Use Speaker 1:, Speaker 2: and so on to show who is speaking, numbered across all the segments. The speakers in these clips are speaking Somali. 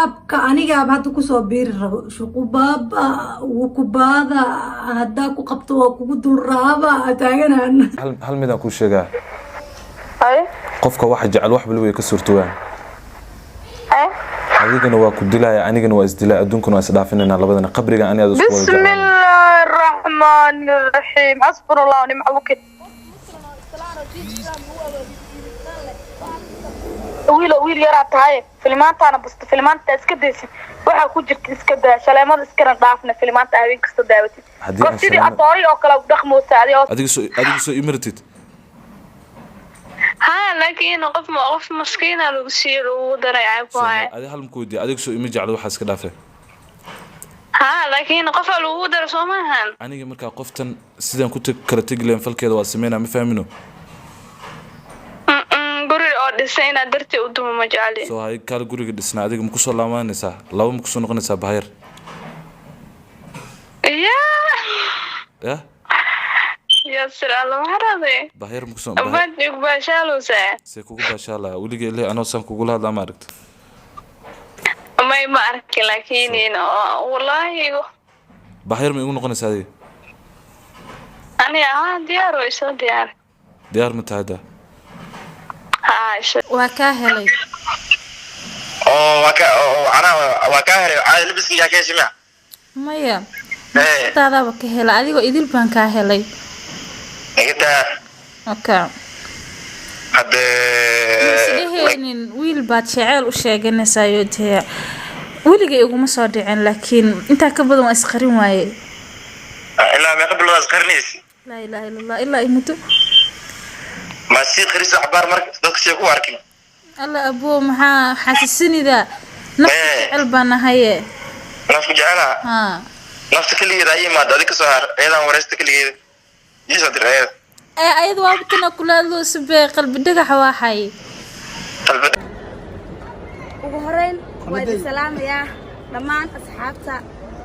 Speaker 1: Yaabka anigaaba hadda kusoo biiri rabo. Shuqubaaba wukubaada haddaa ku qabto waa kugu dulraaba taaganaan.
Speaker 2: Hal midaan kuu sheegaa.
Speaker 3: Haye.
Speaker 2: Qofka waxa jecel wax waliba way ka suurtowaan.
Speaker 3: Haye.
Speaker 2: Adigana waa ku dilaya, anigana waa isdilaya, adduunkana waa isdhaafinayna, labadana qabriga ani aad isku wada
Speaker 3: بسم
Speaker 2: jeclaan.
Speaker 3: الله الرحمن الرحيم، حسبنا الله ونعم الوكيل. Wiil wiil yaraa tahay, filimaantaana basta, filimaanta iska daysid, waxaa ku jirta iska daa, shaleemada iskana dhaafna, filimaanta habeen kasta daawatid.
Speaker 2: Haddii aan
Speaker 3: Sidii atoori oo kale u dhaqmoosa adi oo
Speaker 2: Adiga soo imaratid.
Speaker 4: Ha, laakiin qof maskiina lagu siiyo, lagu daray, ceeb waaye.
Speaker 2: Adi hal maku weydiiya, adiga soo ima jeclo, waxaa iska dhaafay.
Speaker 4: Ha, laakiin qofa lagu daro soo maahan.
Speaker 2: Aniga markaa qoftan sidaan ku kala tegi lahayn falkeeda waa sameynaa, ma fahmino?
Speaker 4: Guri oo dhisay inaad dartii u dumo ma jecli.
Speaker 2: Soo hay kaal, guriga dhisnaa adiga ma kusoo laabanaysaa? Laba ma kusoo noqonaysaa, bahayar?
Speaker 4: Ya.
Speaker 2: Ya.
Speaker 4: Yasir alla, maxaa dhahday?
Speaker 2: Bahayar ma kusoo
Speaker 4: Baad igu baashaalowsaa.
Speaker 2: See kugu baashaalaa? Weliga ilaahay anoo saan kugula hadlaa ma aragta?
Speaker 4: May, ma arkin, laakiin wallaahi.
Speaker 2: Bahayar ma igu noqonaysaa adiga?
Speaker 4: Ani ahaa diyaar oo isoo diyaar.
Speaker 2: Diyaar ma tahay hadda?
Speaker 4: Ha, isoo.
Speaker 5: Waa kaa helay.
Speaker 6: Oo waa ka oo anaa waa kaa helay, caadi labiskiigaa ka heshay miya?
Speaker 5: Maya, naftaadaaba ka helay, adigoo idil baan kaa helay.
Speaker 6: Nigitaa.
Speaker 5: Okay.
Speaker 6: Hadde.
Speaker 5: Isdhehaynin wiil baad jeceyl u sheeganaysayo, dee weligay iguma soo dhicin, laakiin intaa ka badan waa isqarin waaye.
Speaker 6: Ilaa meeqa bilood aad qarinaysa?
Speaker 5: Laa ilaaha illa Allah, ilaa i muddo.
Speaker 6: Ma sii qarisa axbaar marka dadka sii ku arkin?
Speaker 5: Alla aboo, maxaa xasuusinida nafta? Jecel baan nahaye.
Speaker 6: Nafku jecelaha.
Speaker 5: Haa.
Speaker 6: Nafta keligeeda ay imaado, adig kasoo har, ayadan wareysta keligeeda iisoo dir ayada.
Speaker 5: Ee ayada waaba tana kulaadlo sibee, qalbi dhagaxa waaxay.
Speaker 6: Qalbi.
Speaker 7: Ugu horeyn waa idin salaamayaa dhammaan asxaabta.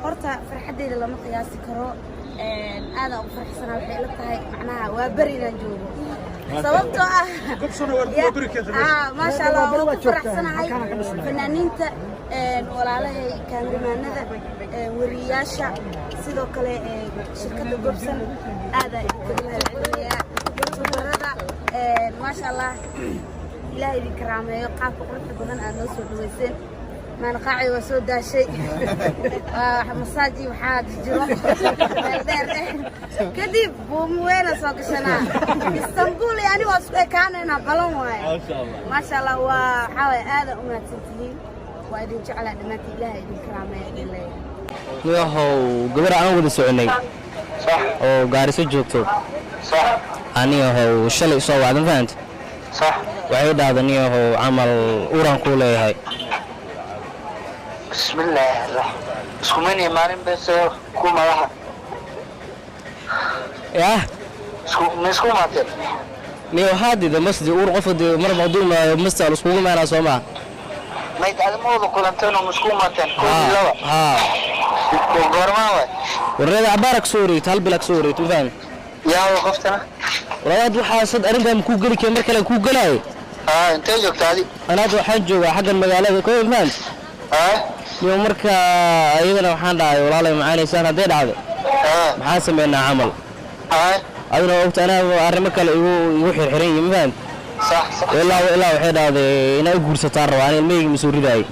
Speaker 7: Horta farxaddeyda lama qiyaasi karo, aadaan ugu farxsanaa. Waxay ila tahay macnaha waa beri inaan joogo, sababtoo ah maasha Allah, waan ku faraxsanahay. Fanaaniinta, walaalahay, kaamiramanada, wariyaasha, sidoo kale shirkadda Gobsan, aadaa idinkaga mahadcelinayaa. Youtuberada, maasha Allah, Ilaah idin karaameeyo qaabka quruxda badan aad noo soo dhaweyseen. Maanqaaci waa soo daashay, masaaji waxaa jiro meel dheer eh, kadib buumu weyna soo gashanaa Istanbul iyo ani waa isku ekaanaynaa, balan waaye. Maasha Allah, waa waxaa waaye aada u mahadsantihiin, waa idin jeclaa dhammaantiin, Ilaah idin karaameeya idin leeyahay.
Speaker 8: Niyahow, gabar aan wada soconay oo Gaariso joogto aniyahow shalay soo wacdan, fahant? Waxay dhahda, niyahow, camal uuraan kuu leeyahay.
Speaker 6: Bismillaahi raxmaan, iskumani maalin bese ku madaxa.
Speaker 8: Yah.
Speaker 6: Isku ma isku imaateen?
Speaker 8: Niyow, haadida masdi uur qofka dee marba hadduu imaayo masta laiskugu imaanaa, soo maa?
Speaker 6: Mayd adima wada kulanteen oo ma isku imaateen kow iyo laba?
Speaker 8: Haa.
Speaker 6: Goormaa waay?
Speaker 8: Warreeda cabaara kasoo wareegto, hal bila kasoo wareegto, ma fahmi?
Speaker 6: Yaawa qoftana?
Speaker 8: Walaal, waxaasad arrintan makuu geli kee, mar kale kuu gelaayo.
Speaker 6: Haa, intee joogta adi?
Speaker 8: Ana hadda waxaan joogaa xaggan magaalada ko, ma fahant?
Speaker 6: Haa.
Speaker 8: Niyow, marka iyadana waxaan dhahay, walaalay macaanaysaan, hadday dhacdo maxaan sameynaa camal?
Speaker 6: Haa.
Speaker 8: Adina ogta anaa arrimo kale igu xirxiran yihiin, ma fahant?
Speaker 6: Sax sax.
Speaker 8: Ilaa ilaa waxay dhahday inaa u guursataan rabaa, ani ilmahayga ma soo ridaayay.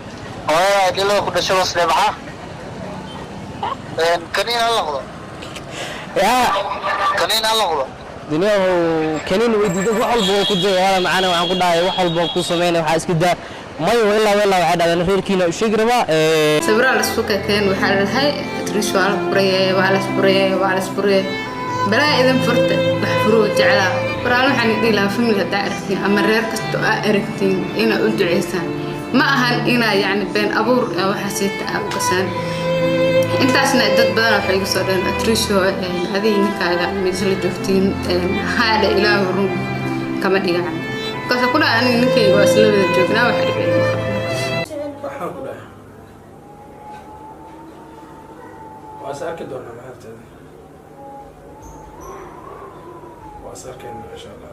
Speaker 6: Hooyada dhilada ku dhashay wasle maxaa kaniin ha laqdo?
Speaker 8: Yaa.
Speaker 6: Kaniin ha laqdo.
Speaker 8: Dunyahu kaniin way diiday, wax walba waa ku dayay. Wala macana waxaan ku dhahay, wax walba ku sameynay, waxaa iska daa mayo. Ilaa ilaa waxay dhahdeen reerkiina u sheegi rabaa.
Speaker 9: Sawirraa la isku kakeen, waxaa la dhahay Atrish waa la furayay, waa la isfurayay, waa la isfurayay, balaa idin furta, wax furuu jeclaa. Walaal, waxaan idin lahaa family haddaa aragtiin ama reer kasta oo aa aragtiin inaad u duceysaan, ma ahan inaa yacni been abuur waxaasiita aa u gasaan. Intaasna dad badan waxay igu soo dhaheen, Atrisho, adiga ninkaaga ma isla joogtiin? Haadha, Ilaahu run kama dhigacan. Markaasa ku dhaha, aniga ninkayga waa isla wada joognaa, waxa dhibeen ma qabno.
Speaker 10: Waxaan ku dhahay waa is arki doonaa, maxaarteeda waa is arkaynaa insha Allah.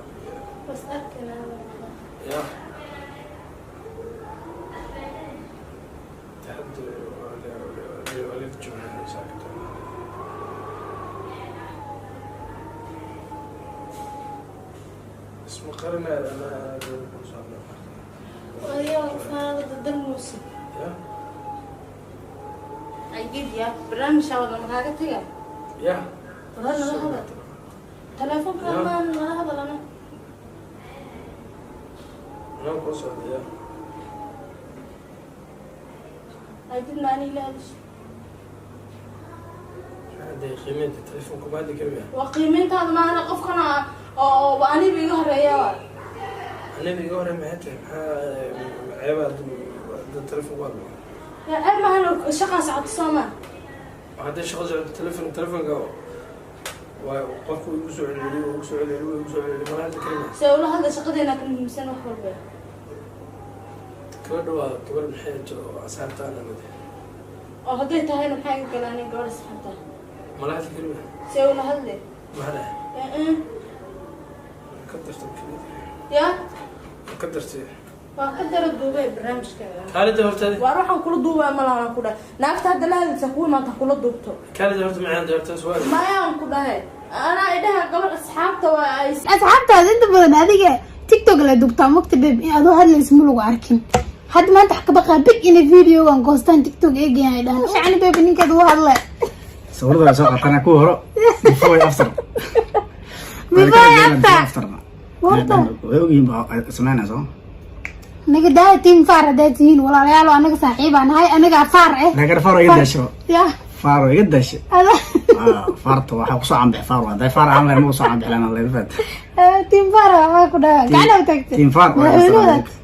Speaker 10: Ya. Taxadar, waa la joogaa, is arki doonaa. Isma qarinayo anaa kusoo hadla.
Speaker 5: Adiga faanada darmuusi.
Speaker 10: Ya.
Speaker 5: Ayid ya barnaamijka wada makaaga taga.
Speaker 10: Ya.
Speaker 5: Wada nala hadal telefoonka.
Speaker 10: Ya.
Speaker 5: Ma nala hadalana.
Speaker 10: Anaa kuu socda ya.
Speaker 5: Ayid ma ani ila hadasho.
Speaker 10: Hadday qiimeynta telefoonka ma hadli kari.
Speaker 5: Waa qiimeyntaada maahana qofkana oo aniba iga horeeya waa.
Speaker 10: Aniga iga horey maxay tahay? Maxaa ceeba hadda telefoon ku hadlo?
Speaker 5: Ceeb maahana, shaqaa socoto soo maa?
Speaker 10: Hadday shaqo socoto, telefoonka waa qofku igu soo celceliyo, igu soo celceliyo, igu soo celceliyo, mana hadli kari maa.
Speaker 5: See ula hadla? Shaqadeena ka muhiimsan wax walba.
Speaker 10: Gabadha waa gabar, maxay oo asxaabta ana mid.
Speaker 5: Oo hadday tahayna maxaa iga galaan gabadha saxabta?
Speaker 10: Mala hadli kari maa.
Speaker 5: See ula hadle?
Speaker 10: Maxaa dhahay?
Speaker 5: Eh.
Speaker 10: Ka dartay.
Speaker 5: Ya.
Speaker 10: Ka dartay.
Speaker 5: Waa ka dara duubay barnaamijka.
Speaker 10: Kaalida horta.
Speaker 5: Waar waxaan kula duubaa malahan ku dhahay naagta hadda la hadlaysa kuwa maanta kula duubto.
Speaker 10: Kaalida horta macaan horta su'aal.
Speaker 5: Mayaan ku dhahay anaa idhaha gabadh asxaabta waa ay.
Speaker 11: Asxaabtaada inta badan adiga TikTok la dugtaa mugta babe in adoo hadlaysa ma lagu arkin. Hadda maanta wax ka baqaa big inay videogan goostaan, TikTok eegayaan, ay dhahaan shacni babe ninkeeda u hadlay.
Speaker 12: Sawirada la soo qaatana kuwa hore, before iyo after.
Speaker 11: Before iyo after.
Speaker 12: After.
Speaker 11: Warta.
Speaker 12: Way ogyihiin ba sameynayso soo.
Speaker 11: Naga daaya team faar haddaad tihiin walaalayaal oo anaga saaxiibaa nahay, anagaa faar eh.
Speaker 12: Laakiin faar iga daasho.
Speaker 11: Ya.
Speaker 12: Faar iga daasho.
Speaker 11: Ada.
Speaker 12: Faarta waxaa kusoo canbix faar, hadday faar aan lahayn ma kusoo canbix lahayn la faat.
Speaker 11: Team faar waxaa ku dhaha gacana u taagtay.
Speaker 12: Team faar.
Speaker 11: Madaxweynahooda.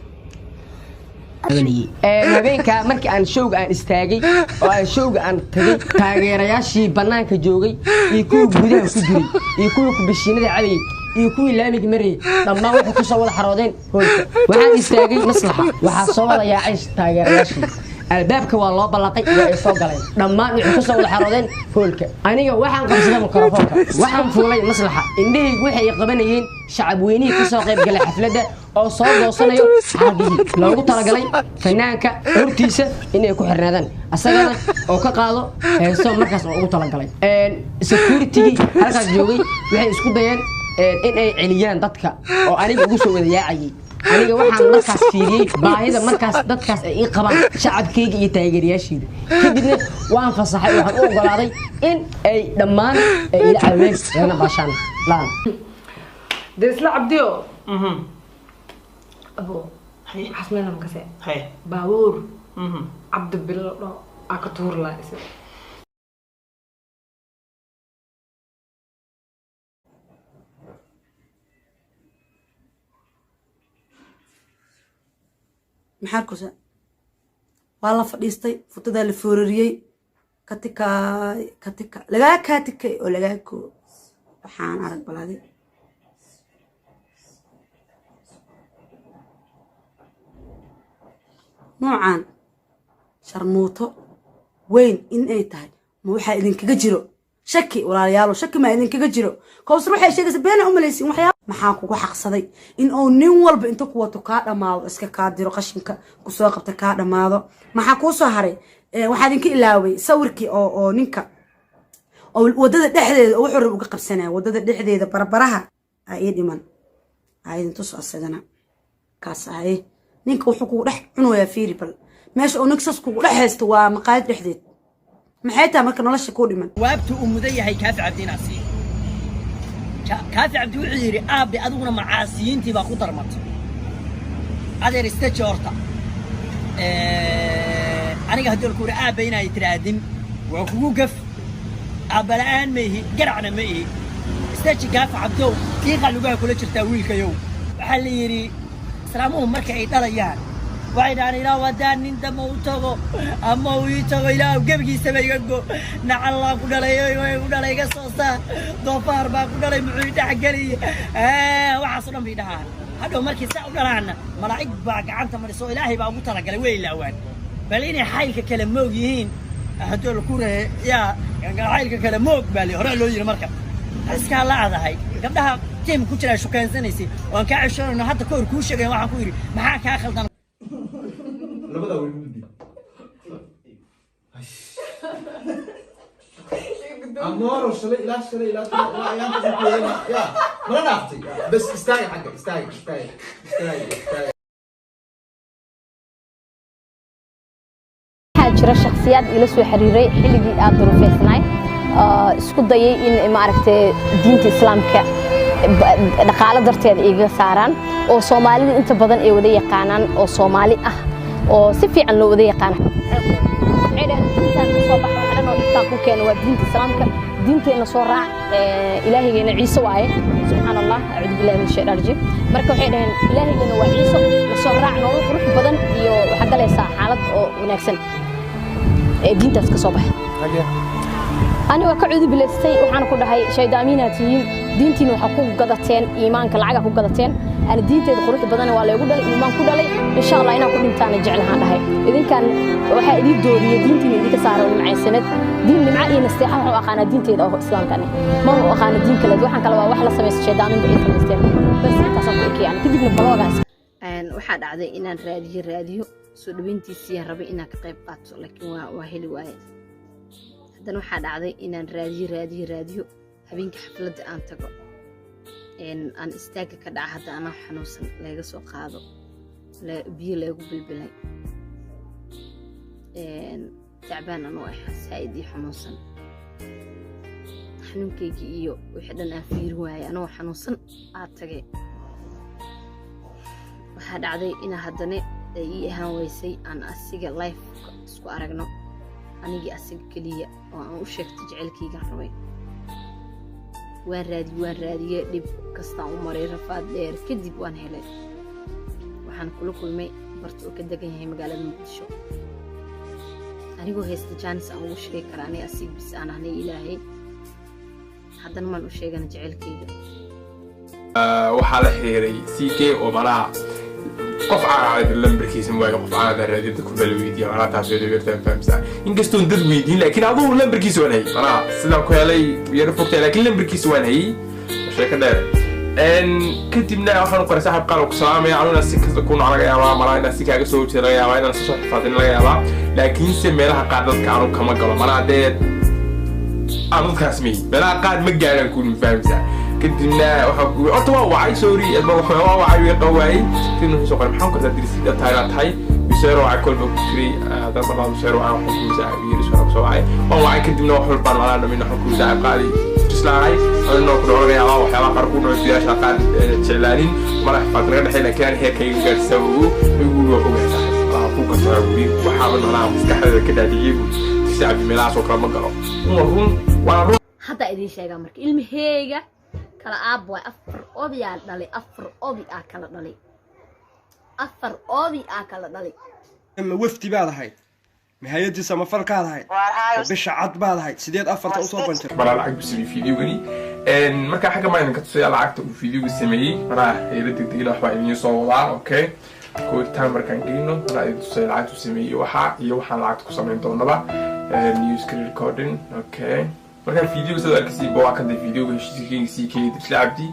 Speaker 13: Habeenkaa markii aan showga aan istaagay oo aan showga aan tagay, taageerayaashii bannaanka joogay iyo kuwii gudaha ku jiray iyo kuwii kubashiinada cabayay iyo kuwii laamiga marayay, dhammaan waxay ku soo wada xaroodeen hoolka. Waxaan istaagay maslaxa, waxaa soo wada yaacay taageerayaashii. Albaabka waa loo ballaqay, waa ay soo galeen. Dhammaan waxay ku soo wada xaroodeen hoolka. Aniga waxaan qabsaday mikrofoonka, waxaan fuulay maslaxa. Indhahaygu waxay i qabanayeen shacab weynihii ka soo qayb galay xafladda oo soo goosanayo xargihii loogu talagalay fanaanka hortiisa inay ku xirnaadaan, asagana oo ka qaado heeso markaas oo ugu talagalay. Security-gii halkaas joogay waxay isku dayeen in ay celiyaan dadka oo aniga ugu soo wada yaacayay. Aniga waxaan markaas fiiriyey baahida markaas dadkaas ay ii qabaan, shacabkayga iyo taageerayaashayda. Kadibna waan fasaxay, waxaan u ogolaaday in ay dhammaan ay ila caawiyeen lana baashaan laan.
Speaker 14: Dee isla cabdiyo abo xasmena makase baabuur Cabdi Bilo dho aa ka tuur lahaa isa.
Speaker 1: Maxaa kusa waa la fadhiistay, futadaa la foorariyey, katikaay katika lagaa kaatikay oo lagaa koo. Waxaan arag baladi. Noocan sharmuuto weyn in ay tahay ma waxaa idinkaga jiro shaki, walaalayaalo? Shaki maa idinkaga jiro? Kowsar waxay sheegaysa beena u malaysin. Waxyaa maxaa kugu xaqsaday in uu nin walba inta ku wato kaa dhammaado, iska kaa diro, qashinka kusoo qabta, kaa dhammaado? Maxaa kuu soo haray? Waxaa idinka ilaaway sawirkii oo ninka oo wadada dhexdeeda oo wuxuu rab uga qabsanaya wadada dhexdeeda barbaraha aa ii dhiman, aa idin tus asagana kaas ahaye. Ninka wuxuu kugu dhex cunayaa, fiiri bal meesha uu ninka saas kugu dhex haysto, waa maqaayad dhexdeed. Maxay tahay marka nolosha kuu dhiman?
Speaker 15: Jawaabta uu mudan yahay Kaafi Cabdi inaan siiyo. Kaafi Cabdi wuxuu yidhi: "Aabe, adiguna macaasiyiintii baa ku darmatay." Adeer, istaji horta. Aniga haddii laku yidhi aabbe inay tidhaahdin waa kugu gaf. Aabba la'aan ma ihi, garacna ma ihi. Istaji Kaafi Cabdow, diiqa lugaha kula jirtaa wiilkayow. Waxaa la yidhi islaamuhu marka ay dhalayaan waxay dhahaan: "Ilaah, haddaan nin dambe u tago ama uu ii tago, Ilaah gebigiisaba iga go. Nacallaa ku dhalay, ku dhalay, iga soo saar. Doofaar baa ku dhalay, muxuu i dhex geliya?" Waxaasoo dhan bay dhahaan. Hadhow markii saa u dhalaanna malaa'ig baa gacanta mariso oo Ilaahay baa ugu talagalay, way ilaawaan. Bal inay xaylka kale moog yihiin haddii laku ree yaa xaylka kale moog baa li hore loo yidhi. Marka iskaa laadahay gabdhaha tiim ku jira shukaensanaysay oon kaa ceshoonayno hadda ka hor kuu sheegayn, waxaan ku yidhi: "Maxaa kaa khaldan?"
Speaker 16: Labadaa way mugdi. Amoro shalay ilaa shalay ilaa ilaa ayaanta ku jeedana ya mana dhaaftay bas istaaga xagga istaaga istaaga istaaga istaaga.
Speaker 17: Waxaa jira shakhsiyaad ila soo xiriiray xilligii aad duruufeysnaay, isku dayay in maaragtay diinta Islaamka dhaqaalo darteeda iga saaraan, oo Soomaalida inta badan ay wada yaqaanaan, oo Soomaali ah oo si fiican loo wada yaqaano. Waxay dhaheen diintaan ka soo baxa, wax dhan oo dhibtaan ku keena waa diinta Islaamka, diinteenna soo raac, Ilaahigeena Ciise waaye. Subxaan Allah, acuudu billahi min shaytaan rajiim. Marka waxay dhaheen Ilaahigeena waa Ciise, la soo raac, nolol qurux badan iyo waxaa galaysaa xaalad oo wanaagsan ee diintaas ka soo baxa. Ani waa ka cudubilaystay, waxaan ku dhahay shaydaamiinaad tihiin, diintiina waxaa ku gadateen iimaanka, lacagaa ku gadateen. Ani diinteeda quruxda badan waa laygu dhalay, iimaan ku dhalay, insha Allah inaan ku dhintaana jeclahaan dhahay. Idinkan waxaa idin dooriyey diintiina idinka saara nimcaysanad diin nimca iyo nasteexa. Waxaan u aqaanaa diinteeda oo Islaamka ane ma u aqaana diin kale. Waxaan kale waa wax la samaysta shaydaaminta ay samaysteen. Bas intaasaan ku ekayaan, kadibna block-gaas. Waxaa dhacday inaan raadiyo raadiyo soo dhaweyntiisii rabay inaan ka qayb qaato, laakiin waa heli waaye. Haddana waxaa dhacday inaan raadiyo raadiyo raadiyo habeenkii xafladda aan tago, aan istaagga ka dhaca, hadda anaa xanuunsan laga soo qaado, biyo laygu bilbilay, tacbaan anuu ah, saa'id iyo xanuunsan, xanuunkaygii iyo wixii dhan aan fiirin waayay, anoo xanuunsan aad tagay. Waxaa dhacday inaa haddana ay ii ahaan weysay aan asiga live isku aragno, anigii asiga keliya, oo aan u sheegtay jecelkaygaan rabay. Waan raadiye, waan raadiyey, dhib kastaan u maray, rafaad dheer kadib waan helay. Waxaan kula kulmay barta oo ka degan yahay magaalada Muqdisho, anigoo haysta chance aan ugu sheegi kara aniga asiga bis aan ahnay Ilaahay. Haddana maan u sheegana jecelkayga.
Speaker 18: Waxaa la xiriiray CK oo malaha qof caadi lambarkiisa waayo, qof caadi raadiyada ku bala weydiiya malaha, taas way yartaan fahamsaa, inkastoon dad weydiin, laakiin adugu lambarkiisa waan hayay. Malaha sidaan ku helay yaro fogtahay, laakiin lambarkiisa waan hayay, sheeko dheer. Kadibna waxaan u qoray saaxib qaal ku salaamaya, anuna si kasta ku noc laga yaabaa, malaha inaan si kaaga soo horjeeda laga yaabaa, inaan si soo xifaadin laga yaabaa, laakiinse meelaha qaar dadka anu kama galo, malaha dee aan dadkaas mihi, meelaha qaar ma gaaraan ku fahamsaa. Kadibna waxaa ku horta waa wacay, sorry, waa wacay, way qawaayay. Kadibna wuxuu soo qoray maxaan kartaa dirisiida tahay inaad tahay Museero wacay, kolba ku jiray haddana mar labaad Museero wacay, waxaan ku saaxiib yiri soo soo wacay, waan wacay. Kadibna wax walbaan malaa dhamin, waxaan ku saaxiib qaadi islaahay anoo ku dhaco laga yaabaa waxyaabaha qaar ku dhaco biyaasha qaar jeclaanin mala xifaad naga dhexay, laakiin aan heerkayga gaarsiisaa ugu igu waa ogahay saaxiib malaha ku kartaa weli waxaaba malaha maskaxdeeda ka dhaadhiciyay buu shacbi meelahaas oo kale ma galo, waa run, waa run.
Speaker 17: Hadda idiin sheegaa marka ilmaheyga kala aab waay. Afar odayaa dhalay, afar oday aa kala dhalay, afar oday aa kala dhalay.
Speaker 19: Ma wafdi baad ahayd? Ma hay-addii samafalkaad ahayd? Ma Bisha Cad baad ahayd? Sideed afarta usoo banjir?
Speaker 18: Malaa lacag buu sameeyey videogani. Marka xagga maa idinka tusaya lacagta uu videoga sameeyey, malaa hayla degdegina waxbaa idiin soo wadaa. Okay, koobitaan markaan gelino malaa idin tusaya lacagta uu sameeyey waxa iyo waxaan lacagta ku samayn doonaba. New screen recording. Okay, marka videoga sida arkaysiinba waa kan de videoga heshiiskeyga CK Dirsle Cabdi.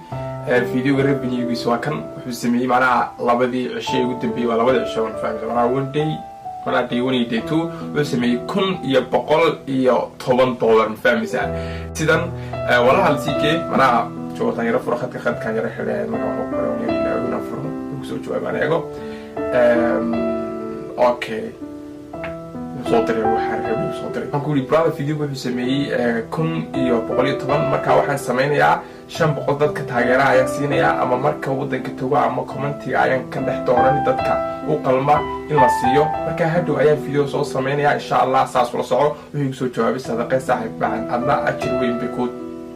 Speaker 18: Videoga revenuegiisa waa kan wuxuu sameeyey macnaha labadii cisho ee ugu dambeeyey, waa labadii cisho waan fahamsa, macnaha one day, macnaha day one iyo day two wuxuu sameeyey $1,110, ma fahmaysaa? Sidan walaha CK macnaha jawaabtaan yaro furo, khadka khadkaan yaro xidhe, marka waxuu qoray inaan furo ugu soo jawaabaan eego. Okay, soo diray waxaan rabay soo diray. Waxaan ku yidhi brother, video wuxuu sameeyey 1,110, marka waxaan sameynayaa 500 dadka taageeraha ayaan siinayaa, ama marka waddanka tago ama commentiga ayaan ka dhex dooran dadka u qalma in la siiyo, marka hadhow ayaan video soo sameynayaa insha Allah, saas ula soco. Wuxuu igu soo jawaabay sadaqe saaxiib macan, adna ajir weyn bay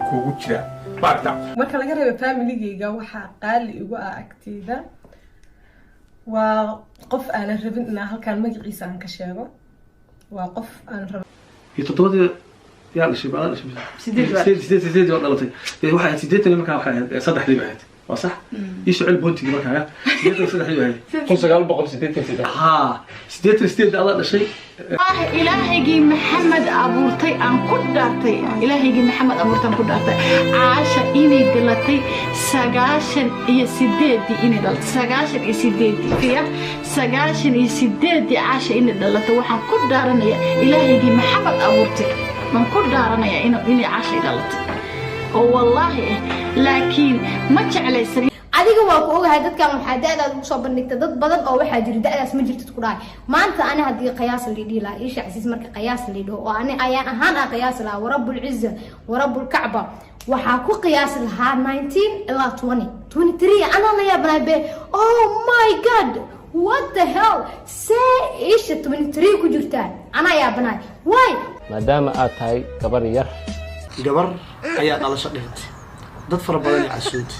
Speaker 18: kugu jiraa maaragta.
Speaker 20: Marka laga reebo familigeyga, waxaa qaali igu ah agteyda waa qof aanan rabin inaa halkaan magaciisa aan ka sheego, waa qof aan rabo.
Speaker 21: Iyo toddobadii yaa dhashay, baa dhashay.
Speaker 20: Sideed baa.
Speaker 21: Sideed, sideed, sideed waa dhalatay. Dee waxay ahayd 80 markaa, waxay ahayd saddexdii bay ahayd.
Speaker 10: Waa sax. Ii soo celi boontigii markaa 83 yahay.
Speaker 18: 1983.
Speaker 10: Haa, 88 adaa dhashay.
Speaker 21: Ilaahaygii Maxamed abuurtay aan ku dhaartay, Ilaahaygii Maxamed abuurtay aan ku dhaartay, Caasha inay dhalatay 98-dii, inay dhalatay 98-dii fiya, 98-dii Caasha inay dhalatay. Waxaan ku dhaaranaya Ilaahaygii Maxamed abuurtay baan ku dhaaranaya inay Caasha dhalatay oo wallaahi laakiin ma jeclaysan.
Speaker 22: Adiga waa ku ogahay dadkan waxaa da'daada ugu soo bandhigta dad badan oo waxaa jira da'daas ma jirtid ku dhahay. Maanta ani haddii qiyaas la dhihi lahaa, Isha Casiis marka qiyaas la dhaho oo ani ayaan ahaan aan qiyaasi lahaa, warabul ciza warabulkacba, waxaa ku qiyaasi lahaa 19 ilaa 20 23. Anaa la yaabanahay be. Oh my God, what the hell, see Isha 23 ku jirtaan, anaa yaabanahay why.
Speaker 23: Maadaama aad tahay gabar yar.
Speaker 16: Gabar ayaa dhalasho dhigatay, dad fara badan ay casuuntay.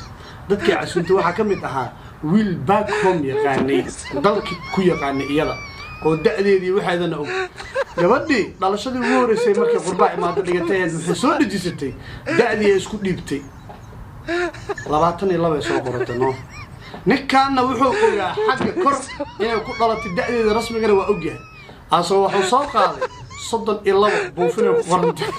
Speaker 16: Dadkii casuuntay waxaa ka mid ahaa wiil back home yaqaanay, dalki ku yaqaanay iyada oo da'deedii waxeedana og. Gabadhii dhalashadii ugu horreysay markay qurbaa imaado dhigatay ahayd, waxay soo dhejisatay da'dii ay isku dhiibtay, 22 ay soo qoratay. No, ninkaanna wuxuu ogaa xagga kor inay ku dhalatay, da'deeda rasmigana waa ogyahay, asoo wuxuu soo qaaday 32 buufinay ku qorantay.